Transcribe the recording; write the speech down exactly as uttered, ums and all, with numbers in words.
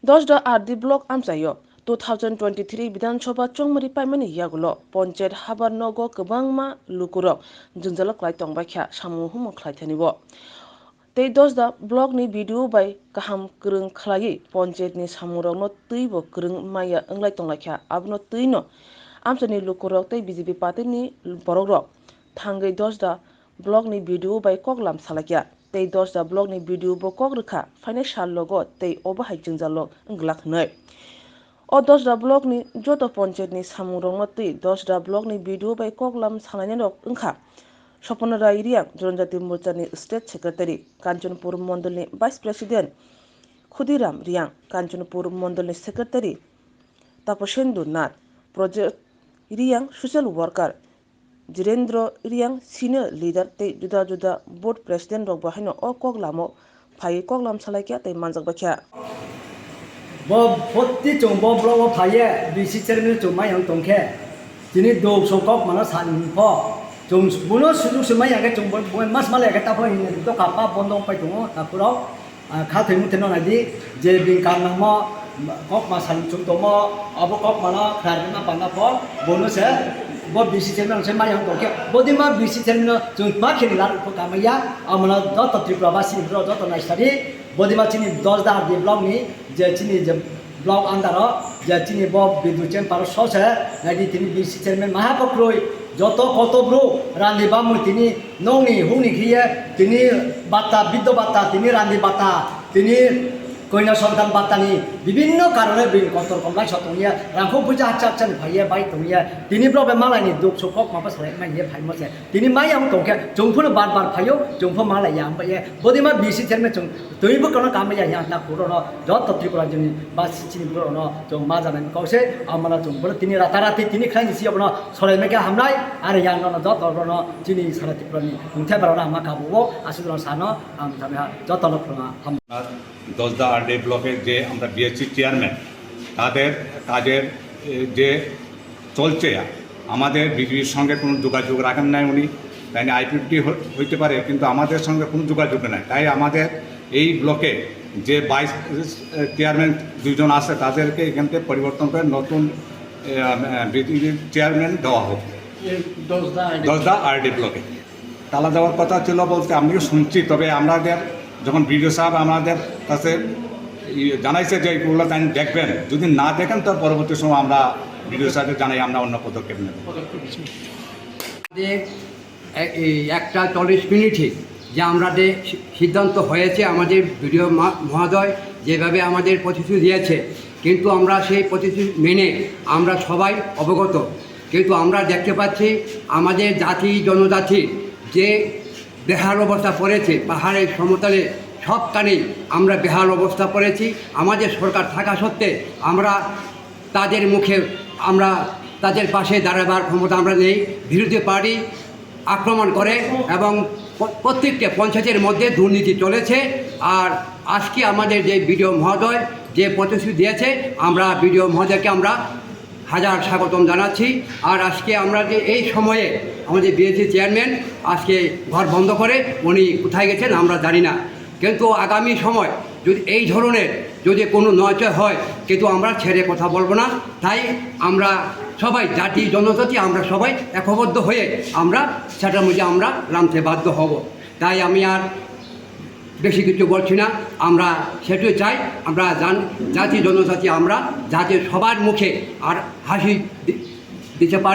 Dosda R D block amchaio two thousand twenty-three Bidhan Sabha chongmari paimani yagulo ponchayat habar nogo kwbangma lukurok jwngjalo klai tongbaikha, samung humung khlaithani bo. Tei Dosda block ni B D O bai kaham kwrwng khlaiwi ponchayat ni samungrokno twibo kwrwng maya wnglai tonglaikha, abono twino amchaini lukurok tei B J P party ni borokrok thangwi Dosda block ni B D O bai koklam salaikha. Tei Dosda block ni B D O bo kok rwkha, phainai sal logo tei obo hai jwngjalo wngwlak hwnwi. O Dosda block ni joto ponchayat ni samungrokno twi Dosda block ni B D O bai koklam salainairok wngkha Sopona Rai Riang, Jonojati Morcha ni State Secretary, Kanchanpur Mondol ni Vice President Khudiram Riang, Kanchanpur Mondol ni Secretary Taposendu Nath, Project Riang, social worker Jirendra Riang, senior leader tei juda juda board president rok bo haino o kok lamo phaiwi koklam salaikha tei manjakbaikha. Bo photti chwng bo block o phaiye D C chairman chwng mai ang tongkhe, tini dok so kok mano sani hwnpho chwng bono sujuk se mai ang khe chwng bo, bo mas male khe taphai hinwi dokha pa bondo wngpai tongo takhurok. Ah, kha thwi muthe no nai di, je bini kam nangmo kok ma sal chum tongmo, abo kok mano khnarwi ma panda pho, bono se bo B C chairman se mai ang tongkhe, bodima B C chairman no chwng ma khini lar kho kamaya, amano joto Tripura basi bro joto nai sadi, bodima chini Dosda R D block ni, je chini je block under o, je chini bo Bidhu Chamber o so se, nai di tini B C chairman maha pho kwrwi, joto koto bro randi bamwi tini nongni hukni khiye tini bata, biddo bata, tini randi bata, tini koina sontan batani bibinno karone bini kotor komlai so tongya, rangkho puja acha acha ni phaiye bai tongya, tini bro be malai ni duk suk kok ma pa salai ma ye phai mo se, tini mai ang tongkhe chwng phano bar bar phaio, chwng pho malai ya ang ba ye, bodima B C chairman chwng twi bo kono kam ya ya ta kuro no, joto Tripura jini ba chini bro no chwng ma jana ni kok se, amala chwng bro tini rata rati tini khlai ni si abono solai ma khe hamnai, are ya no joto bro no chini sara Tripura ni hwnkhe bro no ma kabu o aswk no sano. Ang tame joto no phwrwng ham. Dasda আরডি ব্লকে যে আমরা BSc chairman, তাদের কাজের, এ, যে চলছে, আমাদের বিজেপির সঙ্গে কোনো যোগাযোগ রাখেন নাই উনি। তাই না, আইপিএফটি হ-, হইতে পারে, কিন্তু আমাদের সঙ্গে কোনো যোগাযোগ নাই। তাই আমাদের এই ব্লকে যে ভাইস, এ, চেয়ারম্যান দুইজন আছে, তাদেরকে এখান থেকে পরিবর্তন করে নতুন, এ, এ, বিজেপির চেয়ারম্যান দেওয়া হোক। দশদা আরডি ব্লকে। তালা দেওয়ার কথা ছিল বলতে আমিও শুনছি, তবে আমাদের যখন বিডিও সাহেব আমাদের কাছে ইয়ে জানাইছে যে এইগুলো তাই দেখবেন, যদি না দেখেন তো পরবর্তী সময় আমরা বিডিও সাহেবকে জানাই আমরা অন্য পদক্ষেপ নেব। যে এ-, এই একটা চল্লিশ মিনিটে যে আমরা যে সি-, সিদ্ধান্ত হয়েছে আমাদের বিডিও মা-, মহোদয় যেভাবে আমাদের প্রতিশ্রুতি দিয়েছে, কিন্তু আমরা সেই প্রতিশ্রুতি মেনে আমরা সবাই অবগত। কিন্তু আমরা দেখতে পাচ্ছি আমাদের জাতি জনজাতির যে বেহাল অবস্থা পড়েছে, পাহাড়ের সমতলে সবখানেই আমরা বেহাল অবস্থা পড়েছি। আমাদের সরকার থাকা সত্ত্বে আমরা তাদের মুখে, আমরা তাদের পাশে দাঁড়াবার ক্ষমতা আমরা নেই। বিরোধী পার্টি আক্রমণ করে এবং প-, প্রত্যেকটা পঞ্চায়েতের মধ্যে দুর্নীতি চলেছে। আর আজকে আমাদের যে বিডিও মহোদয় যে প্রতিশ্রুতি দিয়েছে, আমরা বিডিও মহোদয়কে আমরা হাজার স্বাগতম জানাচ্ছি। আর আজকে আমরা যে এই সময়ে আমাদের বিএসসি চেয়ারম্যান আজকে ঘর বন্ধ করে উনি কোথায় গেছেন আমরা জানি না, কিন্তু আগামী সময় যদি এই ধরনের যদি কোনো নয়চয় হয়, কিন্তু আমরা ছেড়ে কথা বলবো না। তাই আমরা সবাই জাতি জনজাতি আমরা সবাই একবদ্ধ হয়ে আমরা সেটার মধ্যে আমরা নামতে বাধ্য হব। তাই আমি আর বেশি কিছু বলছি না। আমরা সেটাই চাই, আমরা জান-, জাতি জনজাতি আমরা যাতে সবার মুখে আর হাসি দি-, দিতে পারি।